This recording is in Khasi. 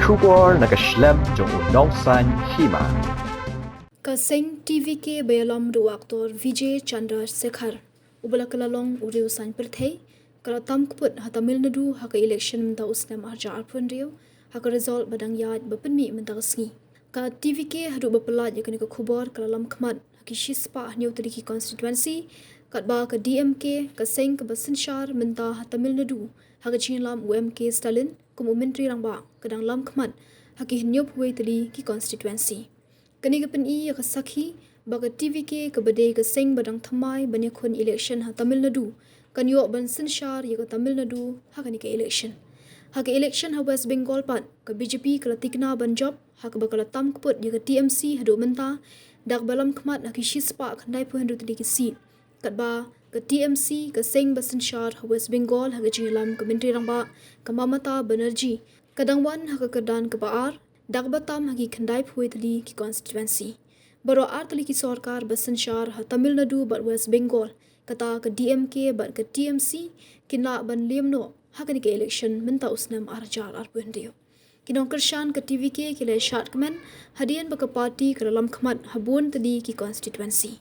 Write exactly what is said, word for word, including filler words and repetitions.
Khubor na ka shlem jong u nongsan hima. Ka seng T V K ba ïalam da u aktor Vijay Chandra Sekhar, uba la kylla long u riew saiñ pyrthei, ka la tam kput ha Tamil Nadu ha ka election mynta u snem ar hajar arphew hynriew, ha ka result ba dang ïaid ba pynmih mynta ka sngi. Ka T V K haduh ba pynlait ïa kane ka khubor ka la lam khmat ha ki shispah hynñiew tylli ki constituency, katba ka D M K, ka seng kaba synshar mynta ha Tamil Nadu ha ka jingïalam u M K Stalin kum u Myntri Rangbah, ka dang lam khmat ha ki hynñiewphew wei tylli ki constituency. Kane ka pyni ïa ka sakhi ba ka T V K, kaba dei ka seng ba dang thymmai ban ïakhun election ha Tamil Nadu, kan ïoh ban synshar ïa ka Tamil Nadu ha kane ka election. Ha ka election ha West Bengal pat, ka B J P ka la thikna ban jop, ha kaba ka la tam kput ïa ka T M C haduh mynta da kaba lam khmat ha ki shispah khyndaiphew hynriew tylli ki seat. Katba ka T M C, ka seng ba synshar ha West Bengal ha ka jingïalam ka Myntri Rangbah ka Mamata Banerjee, ka dang wan ha ka kyrdan kaba ar da kaba tam ha ki khyndaiphew wei tylli ki constituency. Baroh ar tylli ki sorkar ba synshar ha Tamil Nadu bad West Bengal, kata ka D M K bad ka T M C, kin lah ban liem noh ha kane ka election mynta u snem ar hajar arphew hynriew. Ki nongkyrshan ka T V K ki la ïashad kmen hadien ba ka party ka la lam khmat ha bun tylli ki constituency.